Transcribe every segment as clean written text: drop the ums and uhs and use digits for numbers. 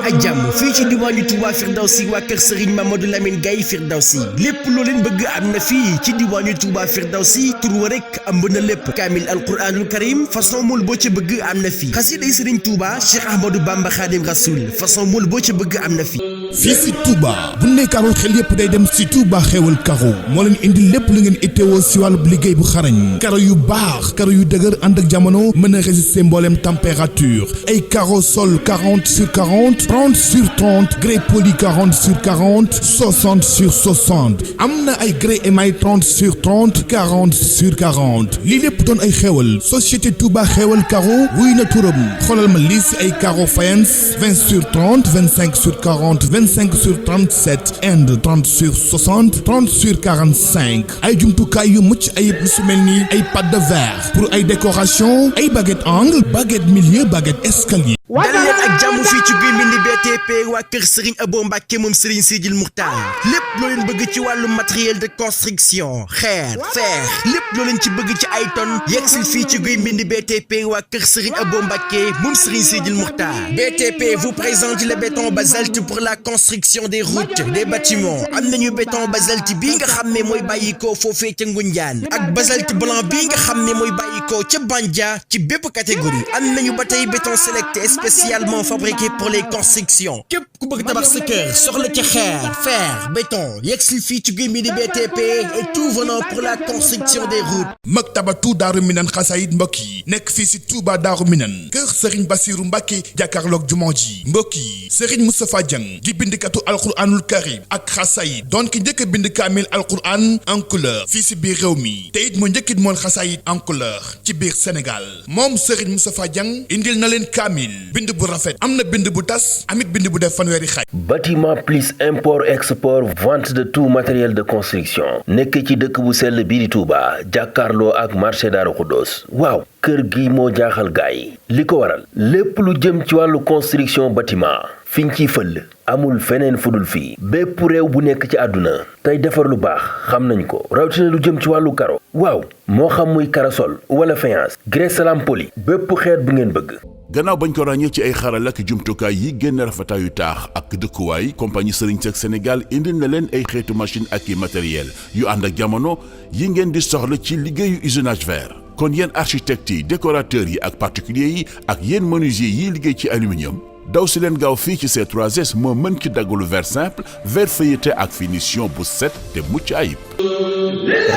ak jàmm fii ci diwaanu Touba Firdawsi waa kër Serigne Mamadou Lamine Gaye Firdawsi lépp loo leen bëgg am na fii ci diwaanu Touba Firdawsi tur wa rek ëmb na lépp kaamil alquranul karim façon mool boo ca bëgg am na fii xasiday Serigne Touba Cheikh Ahmadou Bamba Khadim Rasoul façon mool boo ca bëgg am na fii si Touba bu ne karo xel yëpp day dem si Touba xewal karo moo leen indi lépp lu ngeen itteewoo si wàllu liggéey bu xarañ karo yu baax karo yu dëgër ànd ak jamono mën a résister mbooleem température ay karo sol 40 sur 40 30 sur 30 grès poli 40 sur 40 60 sur 60 am na ay grès émail 30 sur 30 40 sur 40 lii lépp doon ay xewal société Touba xewal karo wuy na turam xoolal ma lii si ay karo faïence 20 sur 30 25 sur 40 25 sur 37 Inde 30 sur 60 30 sur 45 ay jumtukaay yu mucc ayib lu su mel ni ay pâte de verre pour ay décoration ay baguette angle baguette milieu baguette escalier. dal leen ak jàmm fii ci Guy Mbind BTP waa kër Serigne Abo Mbacke moom Serigne Sidil Muxtaar lépp loo leen bëgg ci wàllu matériel de construction xeer fer lépp loo leen ci bëgg ci ay tonnes yegsil fii ci Guy Mbind BTP waa kër Serigne Abo Mbacke moom Serigne Sidil Muxtaar BTP vous présente le béton basalte pour la construction des routes des bâtiments am nañu béton basalte bii nga xam ne mooy bàyyikoo foofee ca Ngunjaan ak basalte blanc bii nga xam ne mooy bàyyikoo ca Bandia ci bépp catégorie am nañu ba tey béton sélecté spécialement fabriqué pour les constructions képp ku bëgg tabax sa kër soxla ci xeer fer béton yegsi fii ci Guy Mbind BTP et tout venant pour la construction des routes. Maktabatu Daaru Minan xasaayid mbokk yi nekk fii si Touba Daaru Minan kër Serigne Bassirou Mbacke jàkkaarloog jumaa ji mbokk yi Serigne Moustapha Dieng di bindikatu alquranul karim ak xasaayid doon ki njëkk a bind kaamil alquran en couleur fii si biir réew mi te it moo njëkkit moon xasaayid en couleur ci biir Sénégal moom Serigne Moustapha Dieng indil na leen kaamil bind bu rafet am na bind bu tas amit bind bu def fanweeri xaaj. Bâtiment plus import export vente de tout matériel de construction nekk ci dëkk bu sell bii di Touba jàkkaarloo ak marché Daaru Xuddoos waaw kër gi moo jaaxal gaay li ko waral lépp lu jëm ci wàllu construction bâtiment fiñ ciy fël amul feneen fudul fii bépp réew bu nekk ci àdduna tey defar lu baax xam nañ ko rawatina lu jëm ci wàllu karo waaw moo xam muy karasol wala faïence grès salam poli bépp xeet bu ngeen bëgg. gannaaw bañ ko ràññee ci ay xaral ak jumtukaay yi génn rafetaayu taax ak dëkkuwaay compagnie Serigne Seck Sénégal indil na leen ay xeetu machine ak i matériel yu ànd ak jamono yi ngeen di soxla ci liggéeyu usinage verre kon yéen architectes yi décorateurs yi ak particuliers yi ak yéen menuisier yi liggéey ci aluminium daw si leen gaaw fii ci C3S moo mën ci daggalu verre simple verre feuilleté ak finition bu set te mucc ayib.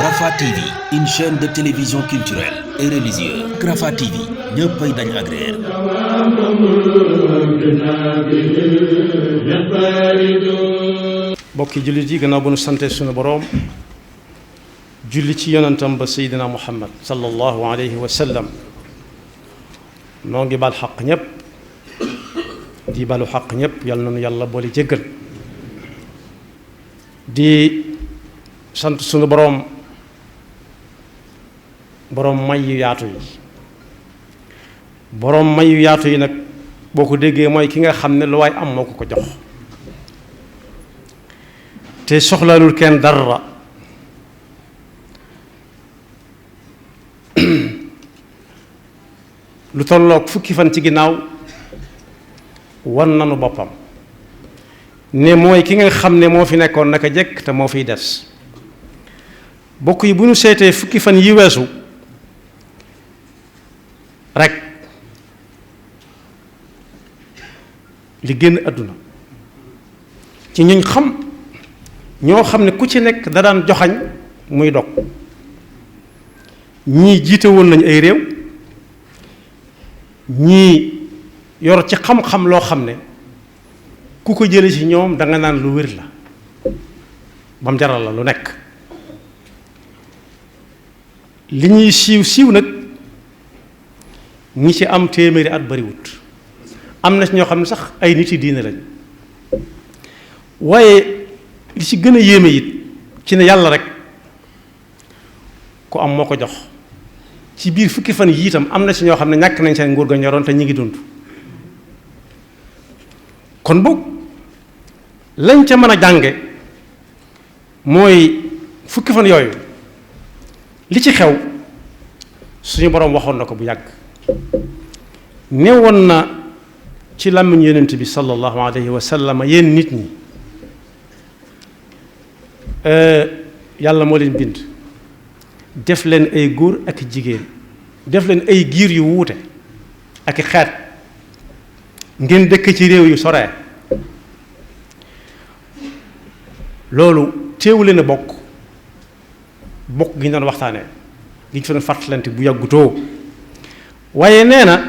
Rafah TV, une chaîne de télévision culturelle et religieuse. Rafah TV ñëppay dañ agréer. mbokki jullit yi gannaaw bu nu sante sunu boroom julli ci yonentam ba Seydina Muhammad sallallahu alayhi wa sallam noo ngi bal xaq ñëpp di balu xaq ñëpp yal na nu yàlla boole jéggal di sant sunu boroom may yu yaatu yi boroom may yu yaatu yi nag boo ko déggee mooy ki nga xam ne lu waay am moo ko ko jox te soxlaalul kenn dara lu tolloog fukki fan ci ginnaaw wan nanu boppam ne mooy ki nga xam ne moo fi nekkoon naka jekk te moo fiy des bokk yi bu ñu seetee fukki fan yi weesu rek li génn àdduna ci ñuñ xam ñoo xam ne ku ci nekk da daan joxañ muy dog ñii jiite woon nañu ay réew ñii yor ci xam-xam loo xam ne ku ko jële ci ñoom danga naan lu wér la ba mu jaral la lu nekk li ñuy siiw nag ñi ci am téeméeri at bariwut am na ci ñoo xam ne sax ay nit yi diine lañ waaye li ci gën a yéeme it ci ne yàlla rek ku am moo ko jox ci biir fukki fan yi itam am na ci ñoo xam ne ñàkk nañ seen nguur ga ñoroon te ñi ngi dund kon boog lañ ca mën a jànge mooy fukki fan yooyu li ci xew suñu boroom waxoon na ko bu yàgg newoon na ci làmmiñ yonent bi sallallahu alayhi wa sallam yéen nit ñi yàlla moo leen bind def leen ay góor ak jigéen def leen ay giir yu wuute ak xeet ngeen dëkk ci réew yu soree loolu teewu leen a bokk gi ñu doon waxtaanee gi ñu fa doon fàttalante bu yàggutoo waaye nee na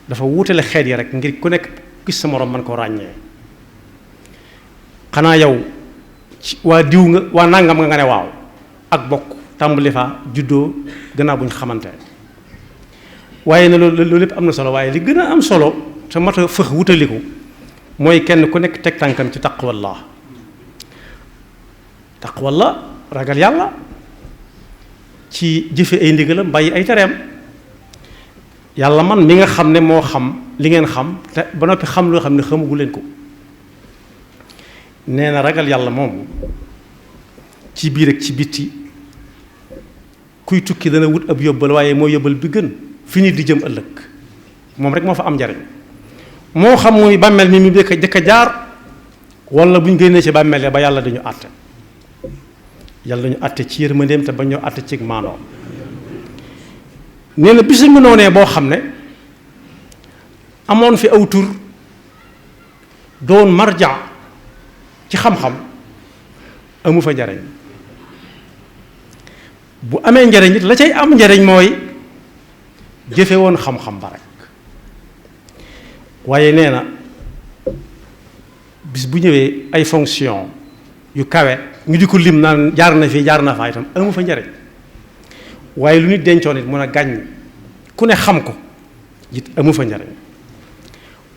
dafa wuutale xeet yi rek ngir ku nekk gis sa moroom man koo ràññee xanaa yow waa diw nga waa nàngam nga ne waaw ak bokk tàmbali fa juddoo gannaaw bu ñu xamante waaye ne loolu lépp am na solo waaye li gën a am solo te mat a fëx wutaliku mooy kenn ku nekk teg tànkam ci taqwallah ragal yàlla ci jëfe ay ndigalam bàyyi ay tereem yàlla man mi nga xam ne moo xam li ngeen xam te ba noppi xam loo xam ne xamagu leen ko nee na ragal yàlla moom ci biir ak ci bitti kuy tukki dana wut ab yóbbal waaye moo yóbbal bi gën fi nit di jëm ëllëg moom rek moo fa am njariñ moo xam muy bàmmeel mi mu jëkk a jaar wala bu ñu génnee ci bàmmeel ba yàlla dañu àtte ci yërmandeem te ba ñoo àtte ci maandoo nee na bisu mu noonee boo xam ne amoon fi aw tur doon marja ci xam-xam amu fa njariñ bu amee njariñ it la cay am njariñ mooy jëfe woon xam-xam ba rek waaye nee na bis bu ñëwee ay fonction yu kawe ñu di ko lim naan jaar na fii jaar na faa itam amu fa njariñ waaye lu nit dencoon it mun a gàññ ku ne xam ko it amu fa njariñ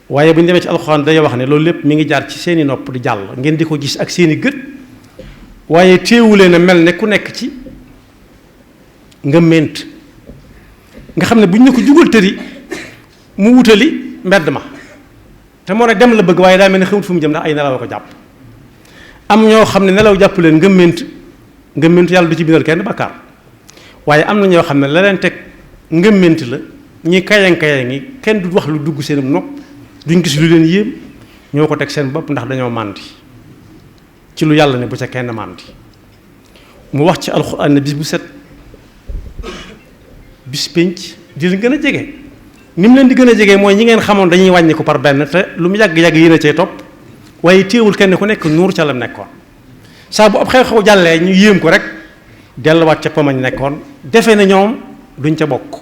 waaye bu ñu demee ci alxuraan day wax ne loolu lépp mi ngi jaar ci seeni nopp di jàll ngeen di ko gis ak seeni gët waaye téewulee na mel ne ku nekk ci nga ment nga xam ne bu ñu ne ko jugal tëri mu wutali mbedd ma te moo ne dem la bëgg waaye daa mel ne xamut fu mu jëm ndax ay nelaw ko jàpp am ñoo xam ne nelaw jàpp leen nga ment yàlla du ci bindal kenn bakkaar waaye am na ñoo xam ne la leen teg nga ment la ñi kayang yi kenn du wax lu dugg seen nopp duñ gis lu leen yéem ñoo ko teg seen bopp ndax dañoo màndi ci lu yàlla ne bu ca kenn màndi mu wax ci alxuraan ne bis bu set bis pénc di leen gën a jege ni mu leen di gën a jege mooy ñi ngeen xamoon dañuy wàññi ko par benn te lu mu yàgg-yàgg yéen a cay topp waaye téewul kenn ku nekk nuur ca la nekkoon saa bu ab xew-xew jàllee ñu yéem ko rek delluwaat ca pamañ nekkoon defe na ñoom duñ ca bokk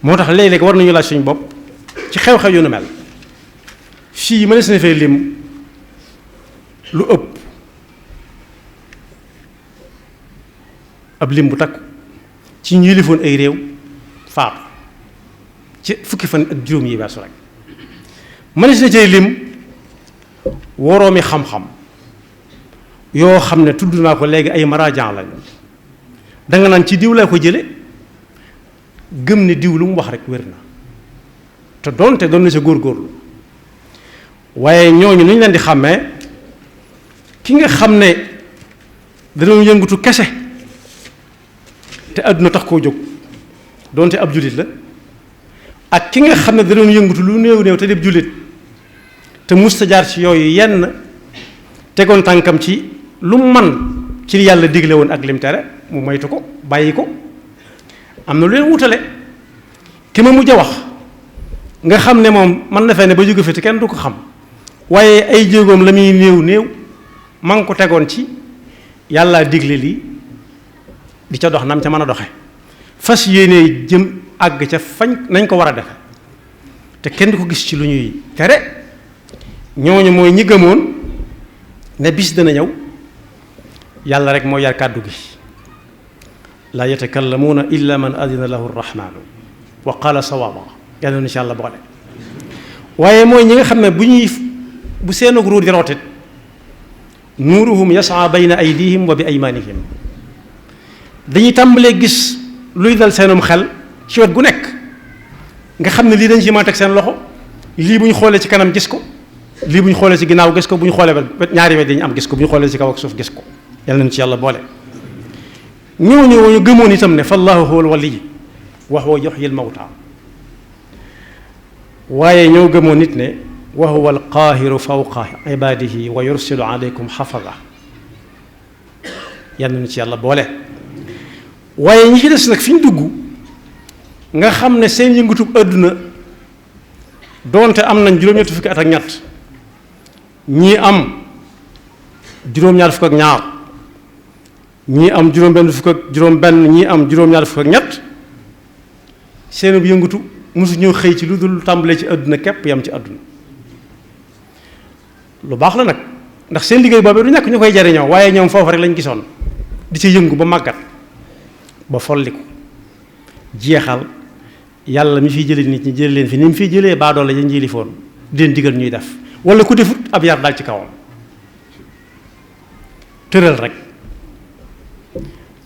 moo tax léeg-léeg war nañu laaj suñu bopp ci xew-xew yu nu mel fii mënees na fee lim lu ëpp ab lim bu takku ci ñu yilifoon ay réew faatu ci fukki fan ak juróom yi weesu rek mënees na cay lim woroomi xam-xam yoo xam ne tudd naa ko léegi ay maraajan lañ danga naan ci diw laa ko jële gëm ne diw lu mu wax rek wér na te doonte doon na sa góorgóorlu waaye ñooñu nu ñu leen di xàmmee ki nga xam ne dañoo yëngatu kese te àdduna tax koo jóg doonte ab jullit la ak ki nga xam ne dañoo yëngatu lu néew te def jullit te musta jaar ci yooyu yenn tegoon tànkam ci lu man ci li yàlla digle woon ak lim tere mu moytu ko bàyyi ko am na lu leen wutale ki ma mujj a wax nga xam ne moom mën na fee ne ba jóge fi te kenn du ko xam waaye ay jéegoom la muy néew ma ngi ko tegoon ci yàlla digle lii di ca dox nam ca mën a doxe fas yéene jëm àgg ca fañ nañ ko war a defe te kenn du ko gis ci lu ñuy tere ñooñu mooy ñi gëmoon ne bis dana ñëw yàlla rek moo yar kàddu gi laa yatakallamuuna illa man adina lahu rrahmanu wa qala sawaba yàlla na insha allah boole waaye mooy ñi nga xam ne bu seenug ruur di rootit nuuruhum yasaa bayna aydihim wa bi aymanihim dañuy tàmbalee gis luy dal seenum xel ci wet gu nekk nga xam ne lii dañ ci mën a teg seen loxo lii bu ñu xoolee ci kanam gis ko lii bu ñu xoolee ci ginnaaw gis ko bu ñu xoolee wet ñaari wet dañu am gis ko bu ñu xoolee ci kaw ak suuf gis ko yal nañu ci yàlla boole. ñooñu gëmoon itam ne fallaahu huwal waliy wa huwa yuhyil mawta, waaye ñoo gëmoon nit ne wa huwa alqaahiru fawqa ibaadihi wa yursilu aleykum xafaza. yal nañu ci yàlla boole. waaye ñi ci des nag fi ñu dugg nga xam ne seen yëngutub àdduna doonte am nañ juróom-ñetti fukki at ak ñett, ñii am juróom-ñaar fukk ak ñaar, ñii am juróom-benn fukk ak juróom-benn, ñii am juróom-ñaar fukk ak ñett, seen bu yëngatu mosu ñoo xëy ci lu dul tàmbalee ci àdduna képp yam ci àdduna. lu baax la nag ndax seen liggéey boobee du ñàkk ñu koy jariñoo, waaye ñoom foofu rek lañ gisoon di ci yëngu ba màggat ba folliku jeexal. yàlla mi fiy jëlee nit ñi jël leen fi ni mu fiy jëlee baadoole ya njilifoon di leen digal ñuy def, wala ku defut ab yar daal ci kawam tëral rek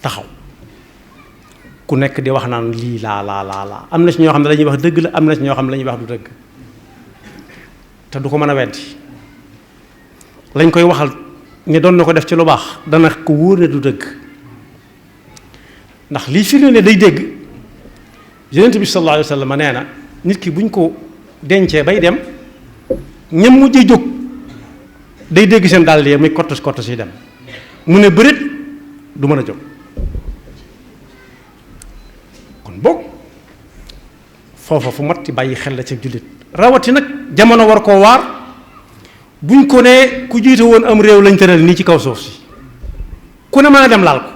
taxaw ku nekk di wax naan lii laa am na ci ñoo xam ne dañuy wax dëgg la, am na ci ñoo xam ne la ñuy wax du dëgg te du ko mën a weddi. lañ koy waxal ne doon na ko def ci lu baax dana ko wóor ne du dëgg, ndax lii firnde ne day dégg. Yonent bi sallallahu alayhi wa sallam nee na nit ki buñ ko dencee bay dem ñam mujjee jóg day dégg seen dàll yi muy kottas kottas yi dem, mu ne bëreet du mën a jóg. kon boog foofa fu mat bàyyi xel la ci jullit, rawati nag jamono war koo waar. buñ ko nee ku jiite woon am réew lañ tëral nii ci kaw suuf si ku ne mën a dem laal ko,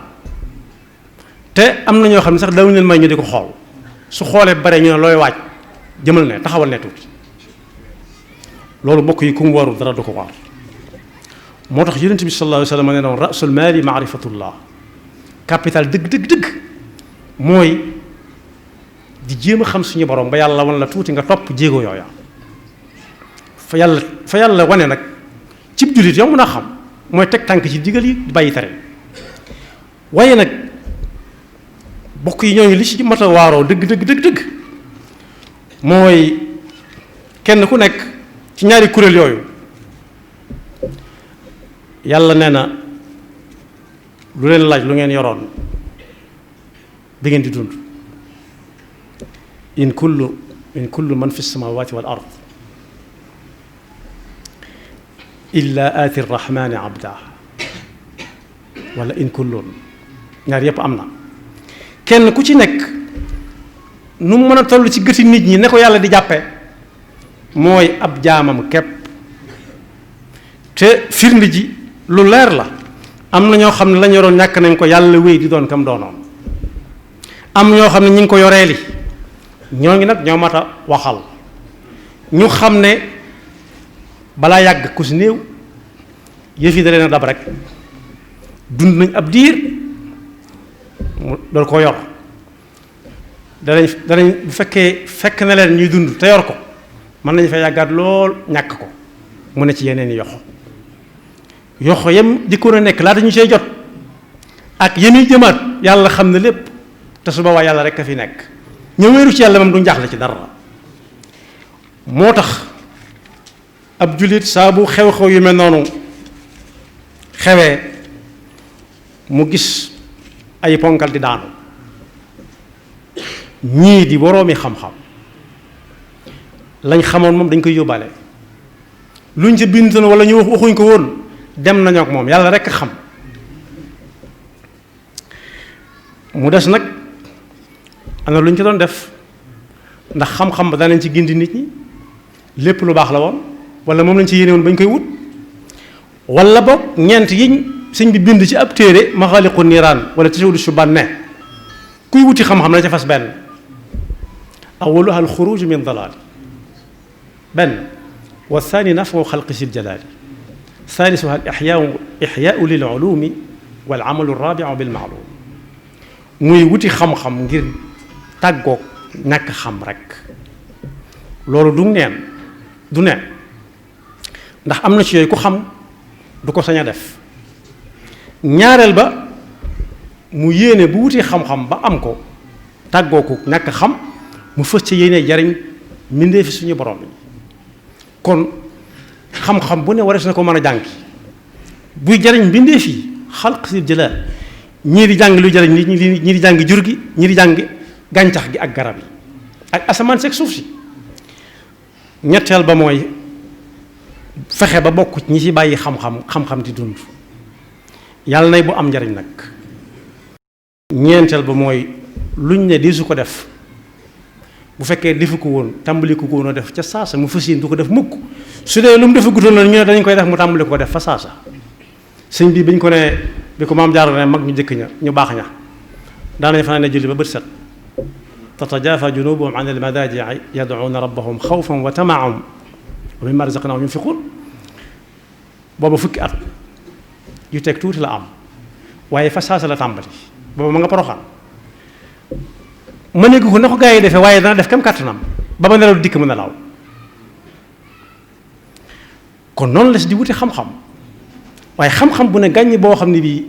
te am na ñoo xam ne sax dawuñ leen may ñu di ko xool. su xoolee bare ñu ne looy waaj jëmal ne taxawal ne tuuti. loolu bokk yi ku mu warul dara du ko waar. moo tax yonent bi sallallahu alayhi wa sallam nee na woon rasul maali maarifatullah, capital dëgg mooy di jéem a xam suñu borom ba yàlla wan la tuuti nga topp jéego yooya. fa yàlla wane nag cib jullit yow mën a xam mooy teg tànk ci digal yi di bàyyi tere. waaye nag bokk yi ñooñu li ci mat a waaroo dëgg mooy kenn ku nekk ci ñaari kuréel yooyu yàlla nee na lu leen laaj lu ngeen yoroon bi ngeen di dund. in kullu man fi samawati wal ard illa aati rrahmani abda, wala in kullun, ñaar yépp am na. kenn ku ci nekk nu mu mën a toll ci gëti nit ñi ne ko yàlla di jàppe mooy ab jaamam képp. te firnde ji lu leer la, am na ñoo xam ne lañ yoroon ñàkk nañ ko, yàlla wéy di doon kam doonoon. am ñoo xam ne ñi ngi ko yoreeli, ñoo ngi nag ñoo mat a waxal ñu xam ne balaa yàgg ku si néew yëf yi da leen a dab rek, dund nañ ab diir mu doon ko yor. danañ bu fekkee fekk na leen ñuy dund te yor ko mën nañu fa yàggaat lool ñàkk ko mu ne ci yeneen i yoxo yem jëkkoon a nekk laata ñu see jot ak yemi jëmaat yàlla xam ne lépp, te su boobaa yàlla rek a fi nekk. ña wéeru ci yàlla moom duñ jaaxle ci dara. moo tax ab jullit saa bu xew-xew yu mel noonu xewee mu gis ay ponkal di daanu, ñii di boroomi xam-xam, lañ xamoon moom dañ koy yóbbaale, luñ ca bindoon wala ñu waxuñ ko woon dem nañoo ak moom, yàlla rekk xam. mu des nag am na lu ñu ci doon def, ndax xam-xam ba danañ ci gindi nit ñi, lépp lu baax la woon wala moom lañ ci yéene woon bañ koy wut, wala boog ñeent yiñ sëñ bi bind ci ab téere maxaaliqu niiraan wala tasawudu shubaan ne kuy wuti xam-xam na ca fas benn: awaluha alxuruj min dalaal benn, wa thani nafu xalqi sil jalaali, thaalisuha al ixyaau lil ulumi wal amalu rabiu bil maalum. muy wuti xam-xam ngir tàggoog ñàkk xam rek, loolu du neen ndax am na ci yooyu ku xam du ko sañ a def. ñaareel ba mu yéene bu wuti xam-xam ba am ko tàggoo ko ñàkk xam, mu fës ci yéene jariñ mbindee fi suñu borom yi. kon xam-xam bu ne warees na ko mën a jàngi buy jariñ mbindee fi xalq sil jëlaal ñii di jàng lu jëriñ nit ñii di jàng jur gi ñii di jàng gàncax gi ak garab yi ak asamaan seeg suuf si. ñetteel ba mooy fexe ba bokk ñi ci bàyyi xam-xam di dund yàlla nay bu am njariñ nag. ñeenteel ba mooy luñ ne di su ko def bu fekkee defu ko woon tàmbali ko woon a def ca saasa mu fas yéene du ko def mukk su dee lu mu defa gutoon la ñu ne dañ koy def mu tàmbali ko def fa saasa. sëñ bi biñ ko ne bi ko maam Jaara ne mag ñu jëkk ña ñu baax ña daanañ fanaan ne julli ba bët set tatajaafa junubuhum an al-madaaji'i yad'uuna rabbahum xawfan wa tama'an wa mimmaa razaqnaahum yunfiquun booba fukki at yu teg tuuti la am waaye fa saasa la tàmbali booba ma nga Poroxaan ma nekk ko na ko gaa yi defee waaye dana def kam kàttanam ba ma nelaw dikk mu nelaw kon noonu la si di wuti xam-xam waaye xam-xam bu ne gàññi boo xam ne bii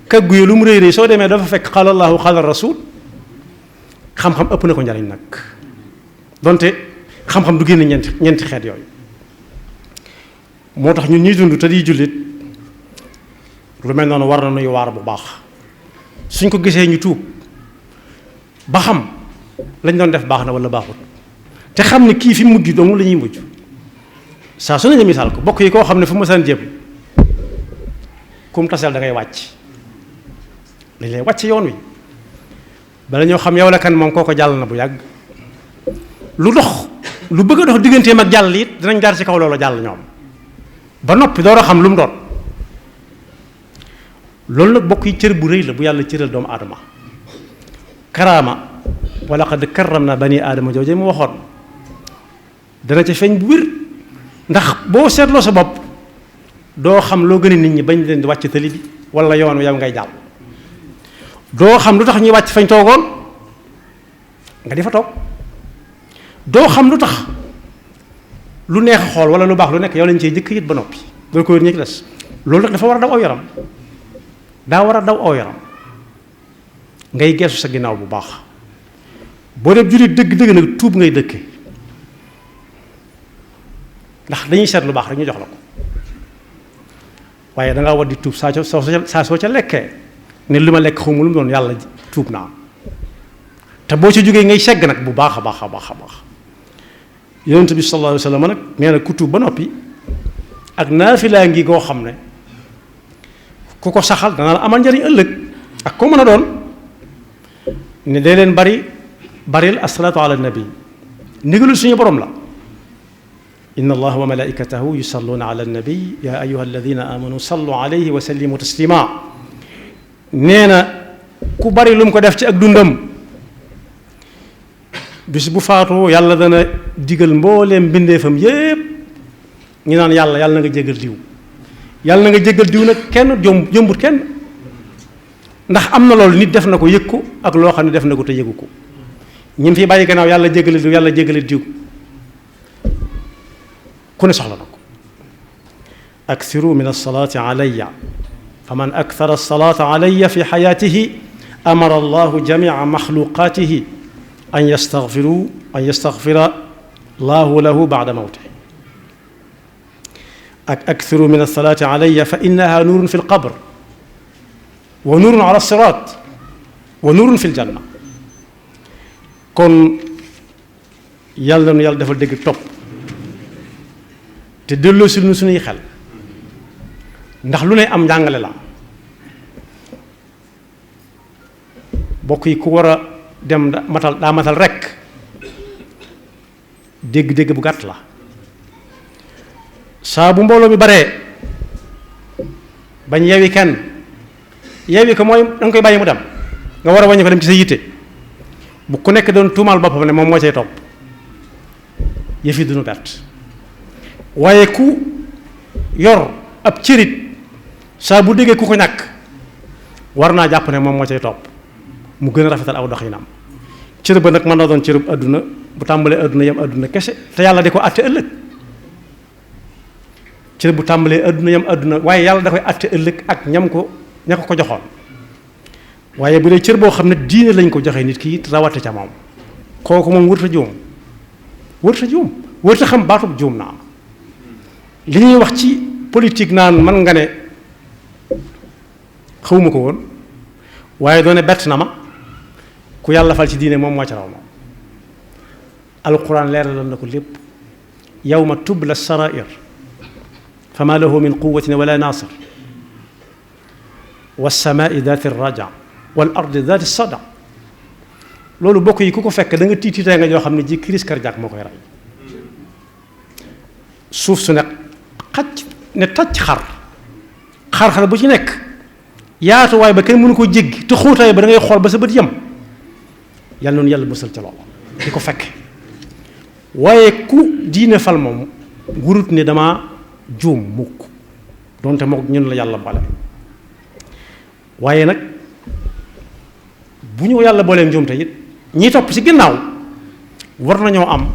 kaggu yi lu mu rëy rëy soo demee dafa fekk qaala Allahu qaala Rasuul xam-xam ëpp na ko njariñ nag donte xam-xam du génn ñeenti xeet yooyu moo tax ñun ñuy dund te di jullit lu mel noonu war na nuy waar bu baax suñ ko gisee ñu tuub ba xam lañ doon def baax na wala baaxut te xam ne kii fi mujj doomu la ñuy mujj saa su ne ñu misaal ko bokk yi koo xam ne fu ma saan jéem kum taseel da ngay wàcc dañ lay wàcc yoon wi bala ñoo xam yow la kan moom kooko jàll na bu yàgg lu dox lu bëgg a dox digganteem ak jàll it dinañ jaar ci kaw loolu jàll ñoom ba noppi door a xam lu mu doon loolu nag bokk yi cër bu rëy la bu yàlla cëral doomu aadama karaama wa laqad karramna bani aadama jooje mu waxoon dana ca feeñ bu wér ndax boo seetloo sa bopp doo xam loo gën a nit ñi bañ leen di wàcc tali bi wala yoon wi yow ngay jàll doo xam lu tax ñuy wàcc fañ toogoon nga di fa toog doo xam lu tax lu neex a xool wala lu baax lu nekk yow lañ cee jëkk yit ba noppi doo ko wér ñi ci des loolu nag dafa war a daw aw yaram daa war a daw aw yaram ngay geesu sa ginnaaw bu baax boo def jullit dëgg-dëgg nag tuub ngay dëkke ndax dañuy seet lu baax rek ñu jox la ko waaye dangaa war di tuub saa soo ca lekkee ne li ma lekk xawma lu mu doon yàlla tuub naa te boo ca jógee ngay segg nag bu baax a baax a baax a baax yonent bi sallallahu alayhi wa sallam nag nee na ku tuub ba noppi ak naafilaa ngi goo xam ne ku ko saxal dana la amal njariñ ëllëg ak koo mën a doon ne day leen baril asalaatu ala nabi ndigalul suñu borom la inna allaha wa malaikatahu yusalluna ala nabi ya ayuha alladina amanu sallu alayhi wa sallimu taslima nee na ku bari lu mu ko def ci ak dundam bis bu faatoo yàlla dana digal mbooleem mbindeefam yépp ñu naan yàlla na nga jégal diw yàlla na nga jégal diw nag kenn jombut kenn ndax am na loolu nit def na ko yëg ko ak loo xam ne def na ko te yëgu ko ñi fi bàyyi gannaaw yàlla jégale diw yàlla jégale diw ku ne soxla na ko akthiru min alsalaati alayya fa man akthara alsalaata alayya fi xayaatihi amara allahu jamia maxluqaatihi an yastaghfira allahu lahu ba'da mawtihi ak akthiru min alsalaati alayya fa innaha nuurun fi alqabr wa nuurun ala alsiraat wa nuurun fi aljanna kon yàlla nu yàlla defal dégg topp te delloo si nu suñuy xel ndax lu ne am njàngale la bokk yi ku war a dem daa matal rekk dégg-dégg bu gàtt la saa bu mbooloo mi baree bañ yeewi kenn yeewi ko mooy danga koy bàyyi mu dem nga war a wàññi ko dem ci sa yitte bu ku nekk doon tuumaal boppam ne moom moo cay topp yëf yi duñu perte waaye ku yor ab cërit saa bu déggee ku ko ñàkk war naa jàpp ne moom moo cay topp mu gën a rafetal aw doxinam cër ba nag mën na doon cërub àdduna bu tàmbalee àdduna yem àdduna kese te yàlla di ko àtte ëllëg cër bu tàmbalee àdduna yem àdduna waaye yàlla da koy àtte ëllëg ak ña ko joxoon waaye bu dee cër boo xam ne diine lañ ko joxee nit ki it rawate ca moom kooku moom wërta juum wërta xam baatub juum naa li ñuy wax ci politique naan man nga ne xawma ko woon waaye doone bett na ma ku yàlla fal ci diine moom moo ci raw moom alquran leeralal na ko lépp yawma tubla sarair fama lahu min quwatin wala nasir wassamai dati raja wal ardi dati sada loolu bokk yi ku ko fekk da nga tiititee nga ñoo xam ne ji crise cardiaque moo koy rey suuf su ne xacc ne tàcc xar bu ci nekk yaatuwaay ba kenn mënu ko jéggi te xóotaay ba da ngay xool ba sa bët yem yàlla noonu yàlla musal ca loolu di ko fekk waaye ku diine fal moom wurut ne dama juum mukk donte mook ñun la yàlla boole waaye nag bu ñu yàlla boolee njuumte it ñi topp ci ginnaaw war nañoo am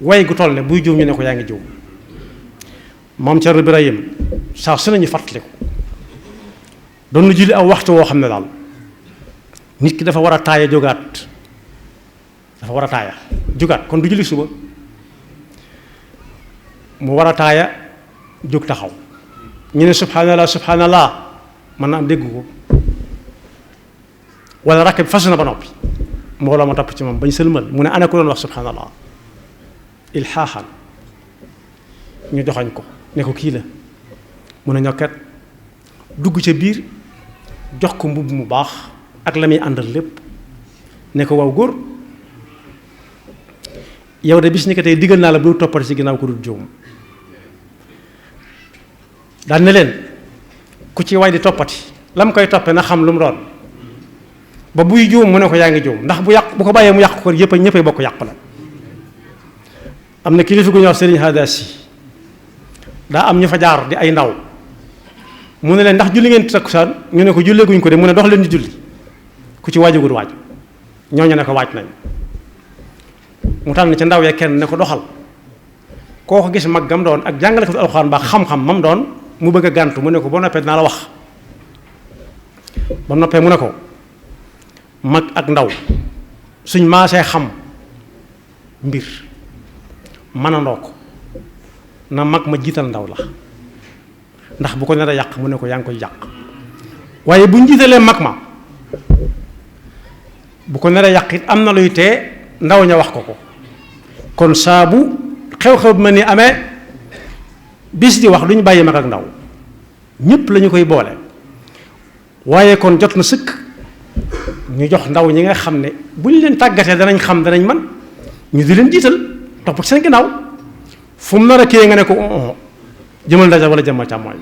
way gu toll ne buy juum ñu ne ko yaa ngi juum moom Cerno Birahim saa su nañu fàttaliku doon na julli aw waxtu woo xam ne daal nit ki dafa war a taaya jógaat kon du julli suba mu war a taaya jóg taxaw ñu ne subhanallah mën na am dégg ko wala rakk bi fasu na ba noppi mbooloo ma topp ci moom bañ sëlmal mu ne ana ko doon wax subhanallah ilhaaxan ñu joxoñ ko ne ko kii la mu ne ñokket dugg ca biir jox ko mbubb mu baax ak la muy àndal lépp ne ko waaw góor yow de bis ni ko tey diggal naa la bu toppati ci ginnaaw ko dul juum daan ne leen ku ci way di toppati la mu koy toppe na xam lu mu doon ba buy juum mu ne ko yaa ngi juum ndax bu ko bàyyee mu yàq ko yëpp ñëppay bokk yàq la am na kilifa gu ñuy wax Serigne Hadassi daa am ñu fa jaar di ay ndaw mu ne leen ndax julli ngeen takkusaan ñu ne ko julleeguñ ko de mu ne dox leen di julli ku ci waajagul waaj ñooñu ne ko waaj nañ mu tànn ca ndaw ya kenn ne ko doxal koo ko gis mag gam doon ak jàngalekatu alxuraan ba xam-xam mam doon mu bëgg a gàntu mu ne ko boo noppee dinaa la wax ba mu noppee mu ne ko mag ak ndaw suñ maasee xam mbir mënandoo ko na mag ma jiital ndaw la ndax bu ko nar a yàq mu ne ko yaa ngi koy yàq waaye bu ñu jiitalee mag ma bu ko nar a yàq it am na luy tee ndaw ña wax ko kon saa bu xew-xew bi ma ni amee bis di wax du ñu bàyyi mag ak ndaw ñëpp la ñu koy boole waaye kon jot na sëkk ñu jox ndaw ñi nga xam ne bu ñu leen tàggatee danañ xam danañ man ñu di leen jiital topp ci seen ginnaaw fu mu nar a kii nga ne ko jëmal ndaje wala jëmmal càmmooñ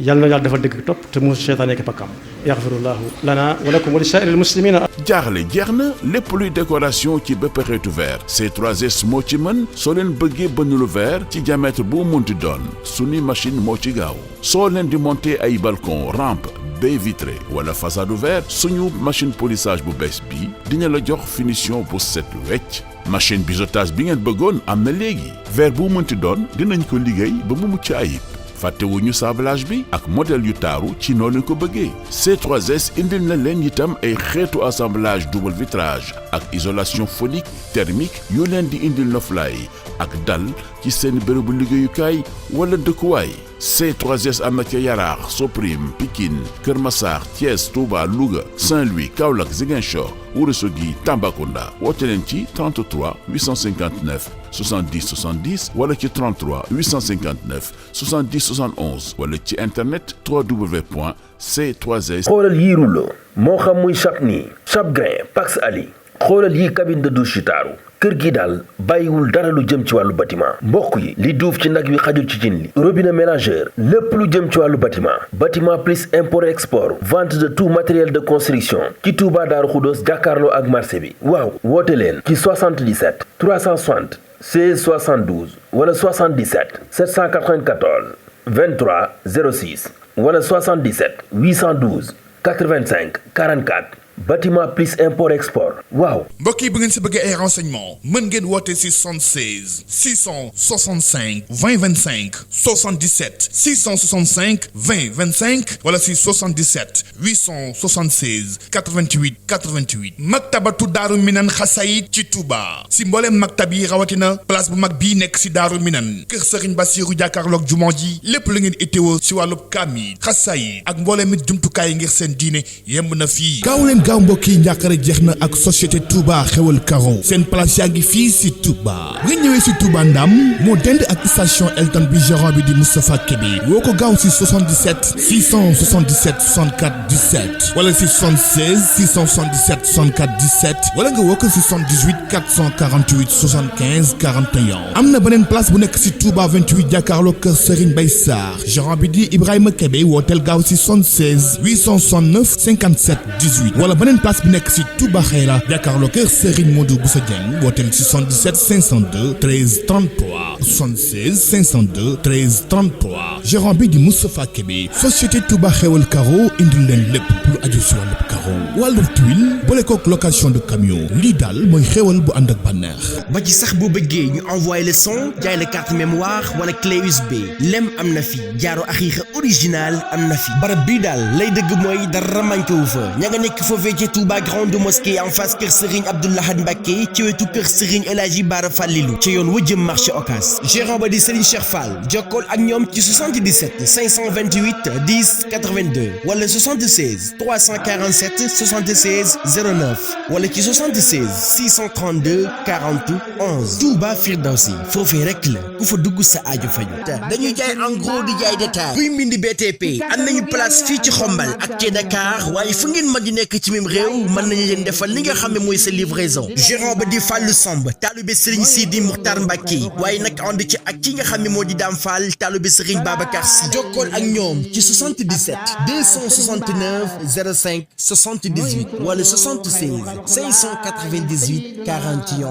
yàlla na yàlla dafa dëgg topp te mu seytaane ki pakkam yaxfirullahu lana wa lakum wa li saa'iril muslimina jaaxle jeex na lépp luy décoration ci bépp xeetu verre C3S moo ci mën soo leen bëggee bënn lu verre ci diamètre bu munti doon suñu machine moo ci gaaw soo leen di monter ay balcon rampe baie vitrée wala façade verre suñu machine polissage bu bees bi dina la jox finition bu set wecc machine biseautage bi ngeen bëggoon am na léegi verre bu munti doon dinañ ko liggéey ba mu mucc ayib fàttewuñu sablage bi ak modèle yu taaru ci noonu ko bëggee C3S indil na leen itam ay xeetu assemblage double vitrage ak isolation phonique thermique yu leen di indil noflaay ak dal ci seen bërëbu liggéeyukaay wala dëkkuwaay C3S am na ca Yaraax Soprim Pikine Kër Massar Thiès Touba Louga Saint-Louis Kaolack Ziguinchor Ourossogui Tambacounda woote leen ci 33 859 70 70 wala ci 33 859 70 71 wala ci internet www.c3s. xoolal yii rouleau moo xam muy Chapni Chape Grain Pax Ali xoolal yii cabine de douche yu taaru kër gi daal bàyyiwul dara lu jëm ci wàllu bâtiment mbokk yi li duuf ci nag wi xajul ci cin li robinet mélangeur lépp lu jëm ci wàllu bâtiment plus import export vente de tout matériel de construction ci Touba Daaru Xudoos jàkkaarloo ak marché bi waaw woote leen ci 77 360 16 72 wala 77 794 23 06 wala 77 812 85 44 bâtiment plus import export waaw. mbokk yi bu ngeen si bëggee ay renseignements mën ngeen woote si 76 665 20 25 77 665 20 25 wala si 77 876 88 88 maktabatu Daaru Minan xasayit ci Touba si mbooleem maktab yi rawatina place bu mag bii nekk si Daaru Minan kër Serigne Bassirou jàkkaarloog jumaa ji lépp lu ngeen itteewoo si wàllub kaamil xasayit ak mbooleem it jumtukaay ngir seen diine yemb na fii gaaw leen gaaw mbokk yi njàqare jeex na ak société Touba xewal karo seen place yaa ngi fii si Touba bu ngeen ñëwee si Touba Ndam moo dend ak station Elton bi gérant bi di Moustapha Kébé woo ko gaaw si 77 677 64 17 wala si 76 677 64 17 wala nga woo ko si 78 448 75 41 am na beneen place bu nekk si Touba 28 jàkkaarloo kër Serigne Bay Sarr gérant bi di Ibrahima Kébé wooteel gaaw si 76 869 57 18 wala beneen place bi nekk si Touba Xayra jàkkaarloo kër Serigne Modou Boussa Dieng wooteel si 77 502 13 33 76 502 13 33 gérant bi di Moustapha Kébé société Touba xewal karo indil leen lépp pour aju si wàllu karo wàllu tuile boole kook location de camion lii daal mooy xewal bu ànd ak bànneex ba ci sax boo bëggee ñu envoyé le son jaay la carte mémoire wala clé USB lem am na fi jaaro axiixa original am na fi barab bii daal lay dëgg mooy dara manqué wu fa ña nga nekk foofee ci Touba grande mosquée en face kër Serigne Abdou Lahad Mbacké ci wetu kër Serigne El Hadji Bara Fallilou ci yoon wa jëm marché Ocass gérant ba di Serigne Cheikh Fall jokkool ak ñoom ci 77 528 10 82 wala 76 347 76 09 wala ci 76 632 40 11 Touba Firdawsi foofee rek la ku fa dugg sa aajo faju dañuy jaay en gros di jaay détail kuy mbindi BTP am nañu place fii ci Xombal ak ci Dakar waaye fu ngeen mën di nekk ci même réew mën nañu leen defal li nga xam ne mooy sa livraison gérant ba di Fallou Samb taalibe Serigne Sidi Muxtar Mbacké waaye nag ànd ci ak ki nga xam ne moo di Dame Fall taalibe Serigne Babacar Sy jokkool ak ñoom ci 77 269 05 78 wala 76 598 41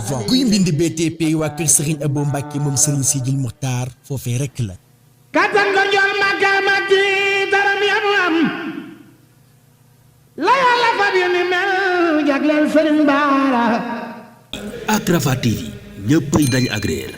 20 kuy mbindi BTP waa kër Serigne Abo Mbacké moom Serigne Sidi Muxtar foofee rek la katan ko jol makamati daram yamu am la yàlla fab yu ni mel jagleel Serigne Bara ak Rafah TV ñëppay dañ agréer